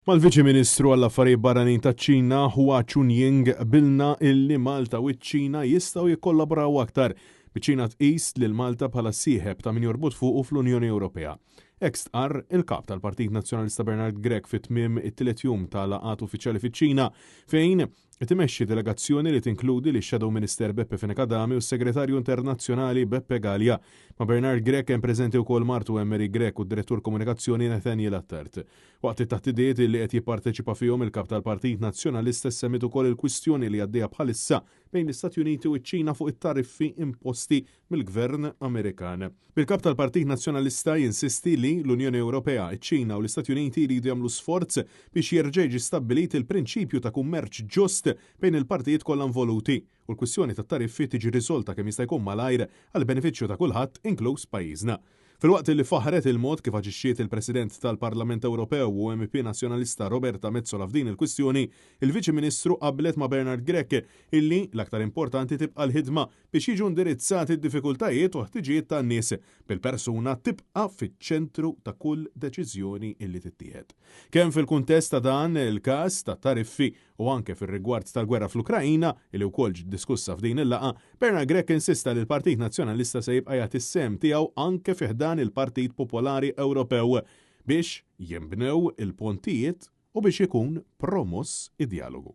Mal-Viċi Ministru għall-Affarijiet Barranin taċ-Ċina, Hua Chunying, qbilna illi Malta u ċ-Ċina jistgħu jikkollaboraw aktar, biċ-Ċina tqis lil Malta bħala sieħeb ta' min jorbot fuqu fl-Unjoni Ewropea. Hekk stqarr il-Kap tal-Partit Nazzjonalista Bernard Grech fi tmiem it-tielet jum ta' laqgħat uffiċjali fiċ-Ċina, fejn qed imexxi delegazzjoni li tinkludi lix-Shadow Minister Beppe Fenech Adami u s-Segretarju Internazzjonali Beppe Galea. Ma' Bernard Grech hemm preżenti wkoll martu Anne-Marie Grech u d-Direttur Komunikazzjoni Nathaniel Attard. Waqt it-taħdidiet li qed jipparteċipa fihom il-Kap tal-Partit Nazzjonalista semmiet ukoll il-kwistjoni li għaddejja bħalissa bejn l-Istati Uniti u ċ-Ċina fuq it-tariffi imposti mill-Gvern Amerikan. Bil-Kap tal-Partit Nazzjonalista jinsisti li l-Unjoni Ewropea, iċ-Ċina u l-Istati Uniti jridu jagħmlu sforz biex jerġa' jiġi stabbilit il-prinċipju ta' kummerċ ġust bejn il-partijiet kollha involuti u l-kwistjoni tat-tariffi tiġi riżolta kemm jista' jkun malajr għall-benefiċċju ta' kulħadd inkluż pajjiżna. Filwaqt li faħħret il-mod kif aġixxiet il-President tal-Parlament Ewropew u MEP Nazzjonalista Roberta Metsola f'din il-kwistjoni, il-Viċi Ministru qablet ma' Bernard Grech illi l-aktar importanti tibqa' l-ħidma biex jiġu indirizzati d-diffikultajiet u l-ħtiġijiet tan-nies, bil-persuna tibqa' fiċ-ċentru ta' kull deċiżjoni illi tittieħed. Kemm fil-kuntest ta' dan il-każ tat-tariffi u anke fir-rigward tal-gwerra fl-Ukraina, illi wkoll ġiet diskussa f'din il-laqgħa, Bernard Grech insista li l-Partit Nazzjonalista se jibqa' jagħti s-sehem tiegħu anke fi ħdan il-Partit Popolari Ewropew biex jinbnew il-pontijiet u biex ikun promoss id-djalogu.